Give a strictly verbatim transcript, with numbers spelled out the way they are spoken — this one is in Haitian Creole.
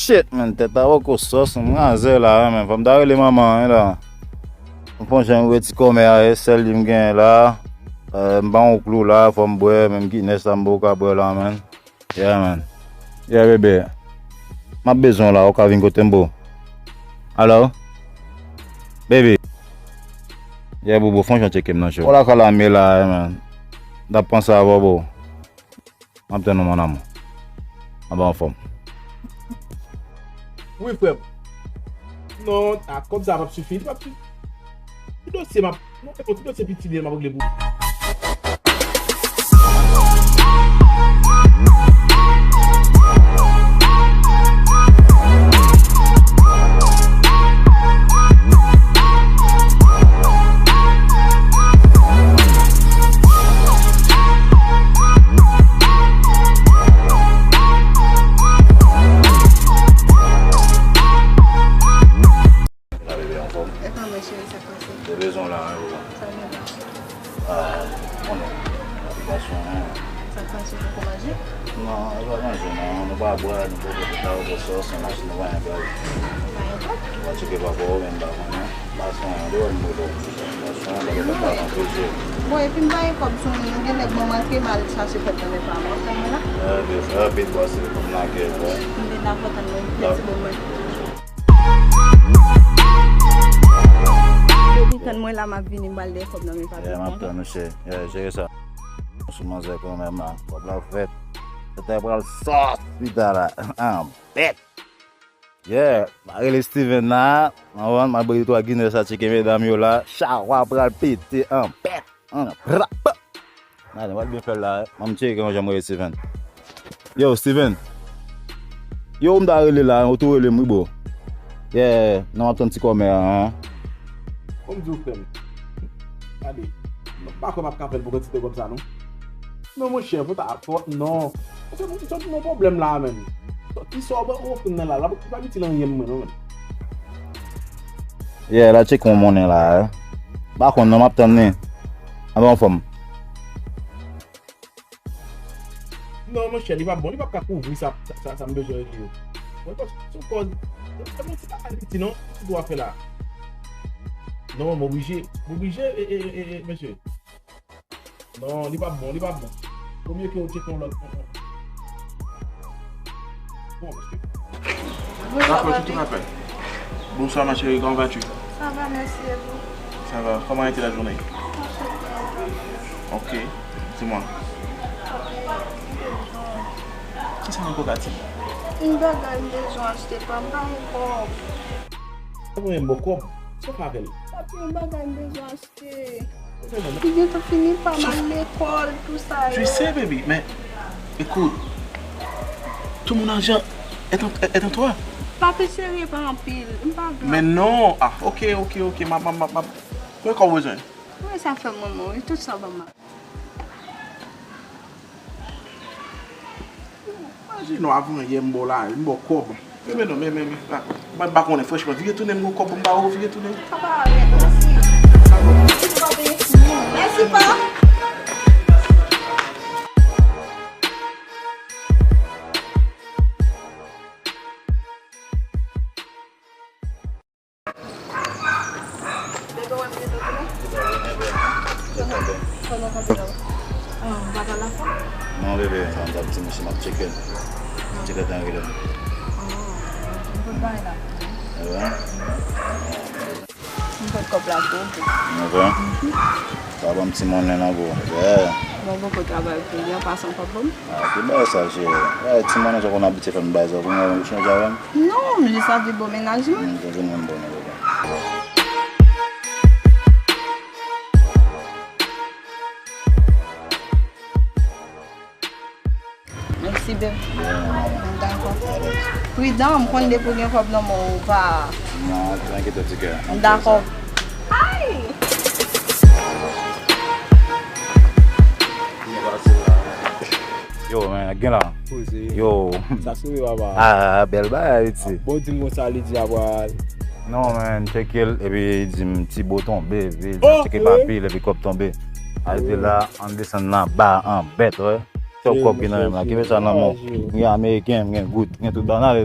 Shit, man, tèt la poko sòs, m kraze la, wi, man. Fò m ta rele manman, wi, la. M fè yon jan rele ti kòmè a, e sèl li m genyen la. Eh, m pa yon klou la, fò m bwè, menm Guinness la, m poko ka bwè la, man. Yeah, man. Yeah, bebe. M ap bezwen w la, ou ka vin kote m, boo? Alo? Baby. Yeah, boo, boo, fè yon jan tcheke m nan, cho. Ou lakay la, m ye la, yeah, man. M t ap panse avè w, boo. M ap tann ou, mon amour. Anba anfòm. Wi, frè m. Non, a, kòb sa p ap sifi, li p ap sifi. Ti dosye m ap, non, se pou ti dosye piti li, m ap regle pou ou. Sa bebe anfòm. E pa mwen, cheri, sa k pase? Te bezwen w la, wi, boo. Sa nou la? Ah, konnen. Aplikasyon, hein. Sa k pase, ou poko manje? Non, e pa manje, non. Nou pa bwè, nou poko fè sa, poko sòs, nou mache, nou pa anyen bèl. Pa anyen kòb? Nou pa tcheke papa w, men m pa konnen. M pa sou anyen, deyò m rele w pou sa. M pa sou anyen, m pa gen kòb anpil, cheri. Bon, epi m pa gen kòb sou mwen, non, gen lè m antre, m al chache kòb nan men pa mwen, w ap tann mwen la? Eh, bebe, rapid, bwase, kòb nan kè, bwè. M vin la, fò tann mwen, mèsi boo, mwen. Baby, tann mwen la, m ap vini, m pral dèyè kòb nan men papi. Yeah, m ap tann ou, cheri. Yeah, jere sa. Sou manzè kanmenm la. Kòb la fèt. Tèt la pral sòs pita la. An bèt. Yeah, m a rele Steven la. Mwen, m a bwè de twa Guinness la, tcheke medam yo la. Chawa pral pete an bèt. An pra, pa. Gade, w ap byen fè l la, eh. Ban m tcheke yon jan m rele Steven. Yo, Steven. Yo, m ta rele la, ou tou rele m, wi, boo. Yeah, non, m ap tann ti kòmè a, hein. Kòm di w, frè m. Gade, m pa kwè m ap ka fè l pou kantite kòb sa, non. Non, monchè, fò ta, fò, non. Monchè, m sot nan pwoblèm la, menn. Sòti sa w ofri m nan la, la, li p ap itil anyen mwen, non, menn. Yeah, la tcheke yon monnen la, eh. M pa konn, non, m ap tann li. Anba anfòm. Non, monchè, li p ap bon, li p ap ka kouvri sa, sa, sa, sa m bezwen regle yo. Mwen panse se yon kòz, se yon ti bagay piti, non, ki dwa fè la. Non, m oblije, m oblije, e, e, e, e, mesye. Non, li p ap bon, li p ap bon. Vo mye ke w tcheke yon lòt. Bon, mesye. Bonjour, papi. Bonsoir, ma chérie, comment vas-tu? Ça va, merci, et vous? Ça va. Comment a été la journée? Ok, dis-moi. Kisa ankò, Katy? Yon bagay m bezwen achte, pa m pa gen kòb. Ou gen bon kòb? Sa w fè avè l? Papi, yon bagay m bezwen achte. Li gentan fini pa m al lekòl, tou sa yo. Je sais, baby, mais écoute, tout mon argent est en, est en toi. Papi, serye pa anpil, m pa vle. Mais non, ah, ok, ok, ok, ma, ma, ma, ma, konbyen kòb ou bezwen? Wi, sa fè mwen, mwen, wi, tout sa ban m. Imajine w, avan yè m ba w la, m ba w kòb. Men, men non, men, men, men, pa, m pa, m pa konnen, franchman, vire tounen, m gon kòb pou m ba ou, vire tounen. Papa, mèsi. Mèsi, pa. Bebe, w wè m gentan tounen? Kòman w kanpe la? Ah, m pa t al lakòl? Non, bebe, sa m t ap di misye m ap tcheke l. Tcheke tan rele m. Ah, m pot bagay la. E vre? M pot kòb la pou ou. E vre? Mhm. Sa ban m ti monnen nan pou ou. Yeah. Bon, bon, bon travay pou li, an pasan kòb pou m. Ah, ki bagay sa, cheri? Bagay ti monnen sa w konn abitye fè m bay sa, pou mwen, ou chanje avè m? Non, m jis anvi bon mennaj mwen. Hmm, se vin menm bon, bebe. Mèsi, bebe. Yeah. M dakò. Pridan, m konn depi w gen kòb nan men w, ou pa... Non, pa enkyete w, ti kè. M dakò. Ay! Yo, men, gen la. Poze. Yo. Sa souri, papa. Ah, bèl bagay, ti. Bon, di m konsa, li di apral. Non, man, tcheke l, epi di m Tibo tonbe, epi di m tcheke pa pil, epi kòb tonbe. Arete la, ann desann nan ba an bèt, wè. Chòp kòb ki nan men m la, kenbe sa nan men w. M gen ameriken, m gen goud, m gen tout bagay. N ale,